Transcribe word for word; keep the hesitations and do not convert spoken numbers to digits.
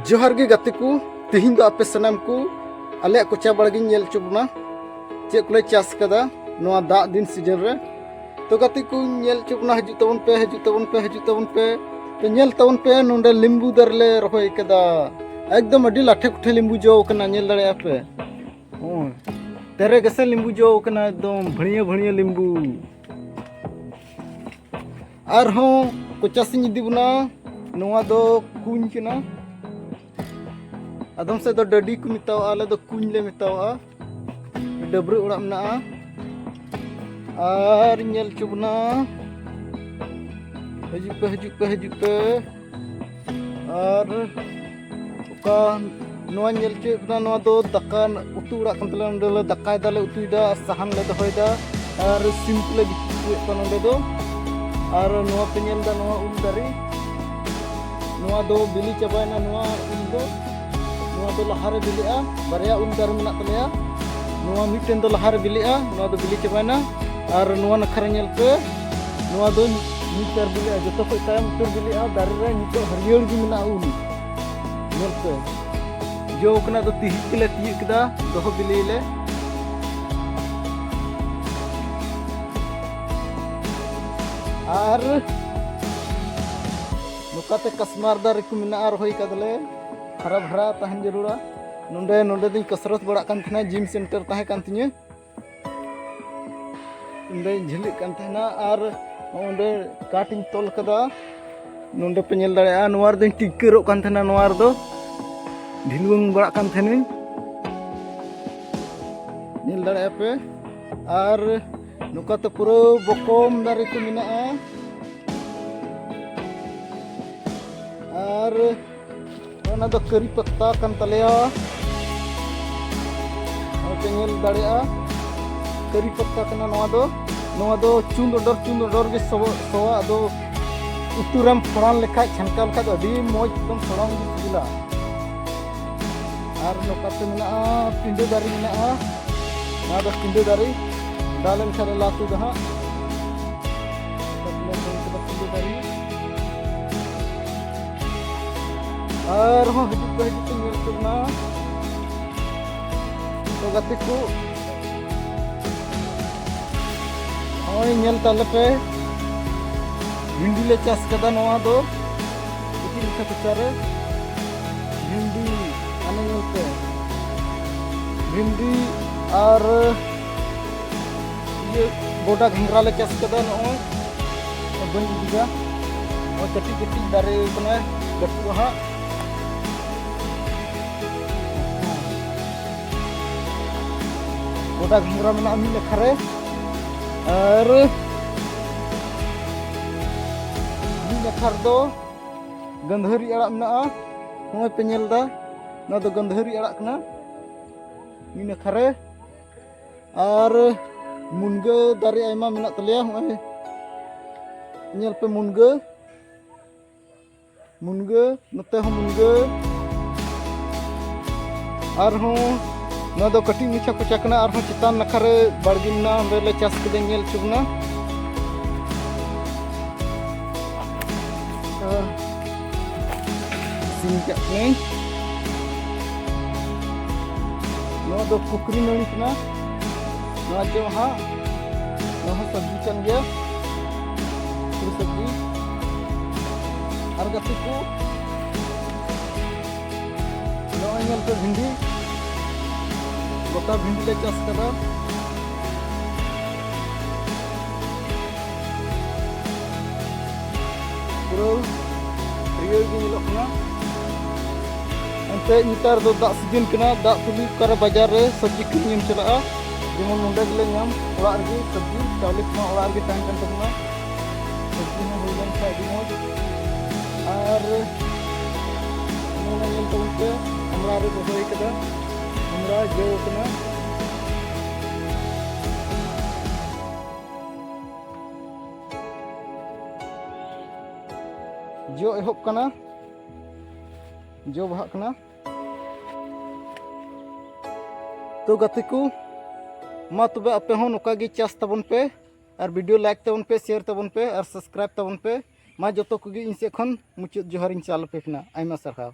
ᱡᱚᱦᱟᱨ ᱜᱮ ᱜᱟᱛᱮ ᱠᱚ, ᱛᱮᱦᱮᱧ ᱫᱚ ᱟᱯᱮ ᱥᱟᱱᱟᱢ ᱠᱚ ᱟᱞᱮᱭᱟᱜ ᱠᱚᱪᱟ ᱵᱟᱲᱜᱮᱧ ᱧᱮᱞ ᱦᱚᱪᱚ ᱵᱚᱱᱟ, ᱪᱮᱫ ᱠᱚᱞᱮ ᱪᱟᱥ ᱠᱟᱫᱟ ᱱᱚᱣᱟ ᱫᱟᱜ ᱫᱤᱱ ᱥᱤᱡᱤᱱ ᱨᱮ᱾ ᱛᱚ ᱜᱟᱛᱮ ᱠᱚ, ᱧᱮᱞ ᱦᱚᱪᱚ ᱵᱚᱱᱟ, ᱦᱤᱡᱩᱜ ᱛᱟᱵᱚᱱ ᱯᱮ, ᱦᱤᱡᱩᱜ ᱛᱟᱵᱚᱱ ᱯᱮ, ᱦᱤᱡᱩᱜ ᱛᱟᱵᱚᱱ ᱯᱮ᱾ ᱛᱚ ᱧᱮᱞ ᱛᱟᱵᱚᱱ ᱯᱮ, ᱱᱚᱰᱮ ᱞᱤᱢᱵᱩ ᱫᱟᱨᱮ ᱞᱮ ᱨᱚᱦᱚᱭ ᱠᱟᱫᱟ, ᱮᱠᱫᱚᱢ ᱟᱹᱰᱤ ᱞᱟᱴᱷᱮ ᱠᱩᱴᱷᱮ ᱞᱤᱢᱵᱩ ᱡᱚ ᱠᱟᱱᱟ, ᱧᱮᱞ ᱫᱟᱲᱮᱭᱟᱜᱼᱟ ᱯᱮ᱾ ᱦᱳᱭ, ᱛᱮᱨᱮ ᱜᱮᱥᱮ ᱞᱤᱢᱵᱩ ᱡᱚ ᱠᱟᱱᱟ, ᱮᱠᱫᱚᱢ ᱵᱷᱟᱹᱲᱭᱟᱹ ᱵᱷᱟᱹᱲᱭᱟᱹ ᱞᱤᱢᱵᱩ᱾ ᱟᱨᱦᱚᱸ ᱠᱚᱪᱟ ᱥᱮᱧ ᱤᱫᱤ ᱵᱚᱱᱟ᱾ ᱱᱚᱣᱟ ᱫᱚ ᱠᱩᱧ ᱠᱟᱱᱟ, ᱟᱫᱚᱢ ᱥᱮᱫ ᱫᱚ ᱰᱟᱹᱰᱤ ᱠᱚ ᱢᱮᱛᱟᱣᱟᱜᱼᱟ, ᱟᱞᱮ ᱫᱚ ᱠᱩᱧ ᱞᱮ ᱢᱮᱛᱟᱣᱟᱜᱼᱟ᱾ ᱰᱟᱹᱵᱽᱨᱟᱹ ᱚᱲᱟᱜ ᱢᱮᱱᱟᱜᱼᱟ᱾ ᱟᱨ ᱧᱮᱞ ᱦᱚᱪᱚ ᱵᱚᱱᱟ, ᱦᱤᱡᱩᱜ ᱯᱮ, ᱦᱤᱡᱩᱜ ᱯᱮ, ᱦᱤᱡᱩᱜ ᱯᱮ᱾ ᱟᱨ ᱚᱠᱟ ᱱᱚᱣᱟ ᱧᱮᱞ ᱦᱚᱪᱚᱭᱮᱫ ᱵᱚᱱᱟ, ᱱᱚᱣᱟ ᱫᱚ ᱫᱟᱠᱟ ᱩᱛᱩ ᱚᱲᱟᱜ ᱠᱟᱱ ᱛᱟᱞᱮᱭᱟ᱾ ᱱᱚᱸᱰᱮ ᱞᱮ ᱫᱟᱠᱟᱭ ᱫᱟᱞᱮ, ᱩᱛᱩᱭᱮᱫᱟ, ᱟᱨ ᱥᱟᱦᱟᱱ ᱞᱮ ᱫᱚᱦᱚᱭᱮᱫᱟ, ᱟᱨ ᱥᱤᱢ ᱠᱚᱞᱮ ᱵᱤᱪᱤ ᱦᱚᱪᱚᱭᱮᱫ ᱠᱚᱣᱟ ᱱᱚᱸᱰᱮ ᱫᱚ᱾ ᱟᱨ ᱱᱚᱣᱟ ᱯᱮ ᱧᱮᱞ ᱮᱫᱟ, ᱱᱚᱣᱟ ᱩᱞ ᱫᱟᱨᱮ, ᱱᱚᱣᱟ ᱫᱚ ᱵᱤᱞᱤ ᱪᱟᱵᱟᱭᱮᱱᱟ, ᱱᱚᱣᱟ ᱩᱞ ᱫᱚ᱾ ᱱᱚᱣᱟ ᱫᱚ ᱞᱟᱦᱟᱨᱮ ᱵᱤᱞᱤᱜᱼᱟ, ᱵᱟᱨᱭᱟ ᱩᱞ ᱫᱟᱨᱮ ᱢᱮᱱᱟᱜ ᱛᱟᱞᱮᱭᱟ᱾ ᱱᱚᱣᱟ ᱢᱤᱫᱴᱮᱱ ᱫᱚ ᱞᱟᱦᱟᱨᱮ ᱵᱤᱞᱤᱜᱼᱟ, ᱱᱚᱣᱟ ᱫᱚ ᱵᱤᱞᱤ ᱪᱟᱵᱟᱭᱮᱱᱟ᱾ ᱟᱨ ᱱᱚᱣᱟ ᱱᱟᱠᱷᱟ ᱨᱮ ᱧᱮᱞ ᱯᱮ, ᱱᱚᱣᱟ ᱫᱚ ᱢᱤᱫ ᱩᱛᱟᱹᱨ ᱵᱤᱞᱤᱜᱼᱟ, ᱡᱚᱛᱚ ᱠᱷᱚᱱ ᱛᱟᱭᱚᱢ ᱩᱛᱟᱹᱨ ᱵᱤᱞᱤᱜᱼᱟ᱾ ᱫᱟᱨᱮ ᱨᱮ ᱱᱤᱛᱚᱜ ᱦᱟᱹᱨᱭᱟᱹᱲ ᱜᱮ ᱢᱮᱱᱟᱜᱼᱟ ᱩᱞ᱾ ᱧᱮᱞ ᱯᱮ, ᱡᱚ ᱠᱟᱱᱟ, ᱫᱚ ᱛᱤᱦᱤᱧ ᱜᱮᱞᱮ ᱛᱤᱭᱳᱜ ᱠᱮᱫᱟ, ᱫᱚᱦᱚ ᱵᱤᱞᱤᱭᱟᱞᱮ᱾ ᱟᱨ ᱱᱚᱝᱠᱟᱛᱮ ᱠᱟᱥᱢᱟᱨ ᱫᱟᱨᱮ ᱠᱚ ᱢᱮᱱᱟᱜᱼᱟ, ᱨᱚᱦᱚᱭ ᱠᱟᱫᱟᱞᱮ, ᱦᱟᱨᱟ ᱵᱷᱟᱨᱟ ᱛᱟᱦᱮᱱ ᱡᱟᱹᱨᱩᱲᱟ᱾ ᱱᱚᱸᱰᱮ, ᱱᱚᱸᱰᱮ ᱫᱚᱧ ᱠᱟᱥᱨᱚᱛ ᱵᱟᱲᱟᱜ ᱠᱟᱱ ᱛᱟᱦᱮᱱᱟ, ᱡᱤᱢ ᱥᱮᱱᱴᱟᱨ ᱛᱟᱦᱮᱸ ᱠᱟᱱ ᱛᱤᱧᱟᱹ᱾ ᱚᱸᱰᱮᱧ ᱡᱷᱟᱹᱞᱤᱜ ᱠᱟᱱ ᱛᱟᱦᱮᱱᱟ ᱟᱨ ᱚᱸᱰᱮ ᱠᱟᱴ ᱤᱧ ᱛᱚᱞ ᱠᱟᱫᱟ᱾ ᱱᱚᱸᱰᱮ ᱯᱮ ᱧᱮᱞ ᱫᱟᱲᱮᱭᱟᱜᱼᱟ, ᱱᱚᱣᱟ ᱨᱮᱫᱚᱧ ᱴᱤᱠᱟᱹᱨᱚᱜ ᱠᱟᱱ ᱛᱟᱦᱮᱱᱟ, ᱱᱚᱣᱟ ᱨᱮᱫᱚ ᱰᱷᱤᱞᱣᱟᱹᱝ ᱵᱟᱲᱟᱜ ᱠᱟᱱ ᱛᱟᱦᱮᱱᱟᱹᱧ᱾ ᱧᱮᱞ ᱫᱟᱲᱮᱭᱟᱜᱼᱟ ᱯᱮ᱾ ᱟᱨ ᱱᱚᱝᱠᱟᱛᱮ ᱯᱩᱨᱟᱹ ᱵᱚᱠᱚᱢ ᱫᱟᱨᱮ ᱠᱚ ᱢᱮᱱᱟᱜᱼᱟ᱾ ᱟᱨ ᱚᱱᱟ ᱫᱚ ᱠᱟᱹᱨᱤ ᱯᱟᱛᱟ ᱠᱟᱱ ᱛᱟᱞᱮᱭᱟ᱾ ᱱᱚᱜᱼᱚᱭ ᱯᱮ ᱧᱮᱞ ᱫᱟᱲᱮᱭᱟᱜᱼᱟ, ᱠᱟᱹᱨᱤ ᱯᱟᱛᱟ ᱠᱟᱱᱟ ᱱᱚᱣᱟ ᱫᱚ᱾ ᱱᱚᱣᱟ ᱫᱚ ᱪᱩᱸᱫ ᱚᱰᱚᱨ, ᱪᱩᱸᱫ ᱚᱰᱚᱨ ᱜᱮ ᱥᱚ-, ᱥᱚᱣᱟ᱾ ᱟᱫᱚ ᱩᱛᱩ ᱨᱮᱢ ᱯᱷᱚᱲᱟᱱ ᱞᱮᱠᱷᱟᱡ, ᱪᱷᱟᱱᱠᱟ ᱞᱮᱠᱷᱟᱡ ᱫᱚ ᱟᱹᱰᱤ ᱢᱚᱡᱽ, ᱮᱠᱫᱚᱢ ᱥᱚᱲᱚᱢ ᱜᱮ ᱥᱤᱵᱤᱞᱟ᱾ ᱟᱨ ᱱᱚᱝᱠᱟᱛᱮ ᱢᱮᱱᱟᱜᱼᱟ, ᱯᱤᱸᱰᱟᱹ ᱫᱟᱨᱮ ᱢᱮᱱᱟᱜᱼᱟ᱾ ᱱᱚᱣᱟ ᱫᱚ ᱯᱤᱸᱰᱟᱹ ᱫᱟᱨᱮ, ᱫᱟᱜ ᱞᱮᱱᱠᱷᱟᱱ ᱞᱮ ᱞᱟ ᱛᱩᱫᱟ ᱦᱟᱸᱜ᱾ ᱛᱟᱨᱯᱚᱨᱮ ᱱᱚᱣᱟ ᱫᱚ ᱯᱤᱸᱰᱟᱹ ᱫᱟᱨᱮ᱾ ᱟᱨᱦᱚᱸ ᱦᱤᱡᱩᱜ ᱯᱮ, ᱦᱤᱡᱩᱜ ᱯᱮ, ᱧᱮᱞ ᱦᱚᱪᱚ ᱵᱚᱱᱟ᱾ ᱛᱚ ᱜᱟᱛᱮ ᱠᱚ, ᱱᱚᱜᱼᱚᱭ ᱧᱮᱞ ᱛᱟᱞᱮ ᱯᱮ, ᱵᱷᱤᱱᱰᱤ ᱞᱮ ᱪᱟᱥ ᱠᱟᱫᱟ᱾ ᱱᱚᱣᱟ ᱫᱚ ᱠᱟᱹᱴᱤᱡ ᱢᱟᱪᱷᱟ ᱠᱚᱪᱟ ᱨᱮ ᱵᱷᱤᱱᱰᱤ, ᱟᱞᱮ ᱧᱮᱞ ᱯᱮ, ᱵᱷᱤᱱᱰᱤ ᱟᱨ ᱤᱭᱟᱹ ᱜᱚᱰᱟ ᱜᱷᱟᱸᱜᱽᱨᱟ ᱞᱮ ᱪᱟᱥ ᱠᱟᱫᱟ᱾ ᱱᱚᱜᱼᱚᱭ ᱵᱟᱹᱧ ᱤᱫᱤᱭᱟ, ᱱᱚᱜᱼᱚᱭ ᱠᱟᱹᱴᱤᱡ ᱠᱟᱹᱴᱤᱡ ᱫᱟᱨᱮ ᱠᱟᱱᱟ, ᱞᱟᱹᱴᱩᱜᱼᱟ ᱦᱟᱸᱜ᱾ ᱜᱚᱰᱟ ᱜᱷᱟᱸᱜᱽᱨᱟ ᱢᱮᱱᱟᱜᱼᱟ ᱢᱤᱫ ᱱᱟᱠᱷᱟ ᱨᱮ, ᱟᱨ ᱢᱤᱫ ᱱᱟᱠᱷᱟ ᱨᱮᱫᱚ ᱜᱟᱹᱱᱫᱷᱟᱹᱨᱤ ᱟᱲᱟᱜ ᱢᱮᱱᱟᱜᱼᱟ᱾ ᱱᱚᱜᱼᱚᱭ ᱯᱮ ᱧᱮᱞ ᱮᱫᱟ, ᱱᱚᱣᱟ ᱫᱚ ᱜᱟᱹᱱᱫᱷᱟᱹᱨᱤ ᱟᱲᱟᱜ ᱠᱟᱱᱟ᱾ ᱢᱤᱫ ᱱᱟᱠᱷᱟ ᱨᱮ ᱟᱨ ᱢᱩᱱᱜᱟᱹ ᱫᱟᱨᱮ ᱟᱭᱢᱟ ᱢᱮᱱᱟᱜ ᱛᱟᱞᱮᱭᱟ᱾ ᱱᱚᱜᱼᱚᱭ ᱧᱮᱞ ᱯᱮ, ᱢᱩᱱᱜᱟᱹ, ᱢᱩᱱᱜᱟᱹ, ᱱᱚᱛᱮ ᱦᱚᱸ ᱢᱩᱱᱜᱟᱹ᱾ ᱟᱨᱦᱚᱸ ᱱᱚᱣᱟ ᱫᱚ ᱠᱟᱹᱴᱤᱡ ᱢᱟᱪᱷᱟ ᱠᱚᱪᱟ ᱠᱟᱱᱟ, ᱟᱨᱦᱚᱸ ᱪᱮᱛᱟᱱ ᱱᱟᱠᱷᱟ ᱨᱮ ᱵᱟᱲᱜᱮ ᱢᱮᱱᱟᱜᱼᱟ, ᱚᱸᱰᱮ ᱞᱮ ᱪᱟᱥ ᱠᱟᱫᱟ, ᱧᱮᱞ ᱦᱚᱪᱚ ᱵᱚᱱᱟ᱾ ᱟᱨ ᱥᱤᱧ ᱠᱟᱜ ᱠᱟᱹᱱᱟᱹᱧ᱾ ᱱᱚᱣᱟ ᱫᱚ ᱠᱩᱠᱨᱤ ᱱᱟᱹᱲᱤ ᱠᱟᱱᱟ᱾ ᱱᱚᱣᱟ ᱡᱚ ᱦᱟᱸᱜ, ᱱᱚᱣᱟ ᱦᱚᱸ ᱥᱚᱵᱽᱡᱤ ᱠᱟᱱ ᱜᱮᱭᱟ, ᱩᱛᱩ ᱥᱚᱵᱽᱡᱤ᱾ ᱟᱨ ᱜᱟᱛᱮ ᱠᱚ, ᱱᱚᱜᱼᱚᱭ ᱧᱮᱞ ᱯᱮ ᱵᱷᱤᱱᱰᱤ, ᱜᱚᱴᱟ ᱵᱷᱤᱱᱰᱤ ᱞᱮ ᱪᱟᱥ ᱠᱟᱫᱟ᱾ ᱯᱩᱨᱟᱹ ᱦᱟᱹᱨᱭᱟᱹᱲ ᱜᱮ ᱧᱮᱞᱚᱜ ᱠᱟᱱᱟ᱾ ᱮᱱᱛᱮ ᱱᱮᱛᱟᱨ ᱫᱚ ᱫᱟᱜ ᱥᱤᱡᱤᱱ ᱠᱟᱱᱟ, ᱫᱟᱜ ᱛᱩᱞᱩᱡ ᱚᱠᱟᱨᱮ ᱵᱟᱡᱟᱨ ᱨᱮ ᱥᱚᱵᱽᱡᱤ ᱠᱤᱨᱤᱧ ᱮᱢ ᱪᱟᱞᱟᱜᱼᱟ? ᱡᱮᱢᱚᱱ ᱱᱚᱸᱰᱮ ᱜᱮᱞᱮ ᱧᱟᱢ ᱚᱲᱟᱜ ᱨᱮᱜᱮ ᱥᱚᱵᱽᱡᱤ, ᱪᱟᱣᱞᱮ ᱠᱚᱢᱟ ᱚᱲᱟᱜ ᱨᱮᱜᱮ ᱛᱟᱦᱮᱱ ᱠᱟᱱ ᱛᱟᱵᱚᱱᱟ᱾ ᱥᱚᱵᱽᱡᱤ ᱦᱚᱸ ᱦᱩᱭ ᱞᱮᱱᱠᱷᱟᱱ ᱟᱹᱰᱤ ᱢᱚᱡᱽ᱾ ᱟᱨ ᱱᱚᱣᱟ ᱧᱮᱞ ᱛᱟᱵᱚᱱ ᱯᱮ, ᱟᱢᱲᱟ ᱨᱮ ᱨᱚᱦᱚᱭ ᱠᱟᱫᱟ, ᱟᱢᱲᱟ ᱡᱚ ᱠᱟᱱᱟ᱾ ᱡᱚ ᱮᱦᱚᱵ ᱠᱟᱱᱟ, ᱡᱚ ᱵᱟᱦᱟᱜ ᱠᱟᱱᱟ᱾ ᱛᱚ ᱜᱟᱛᱮ ᱠᱚ, ᱢᱟ ᱛᱚᱵᱮ ᱟᱯᱮ ᱦᱚᱸ ᱱᱚᱝᱠᱟ ᱜᱮ ᱪᱟᱥ ᱛᱟᱵᱚᱱ ᱯᱮ, ᱟᱨ video like ᱛᱟᱵᱚᱱ ᱯᱮ, share ᱛᱟᱵᱚᱱ ᱯᱮ, ᱟᱨ subscribe ᱛᱟᱵᱚᱱ ᱯᱮ᱾ ᱢᱟ ᱡᱚᱛᱚ ᱠᱚᱜᱮ ᱤᱧ ᱥᱮᱫ ᱠᱷᱚᱱ ᱢᱩᱪᱟᱹᱫ ᱡᱚᱦᱟᱨᱤᱧ ᱪᱟᱞ ᱟᱯᱮ ᱠᱟᱱᱟ᱾ ᱟᱭᱢᱟ ᱥᱟᱨᱦᱟᱣ᱾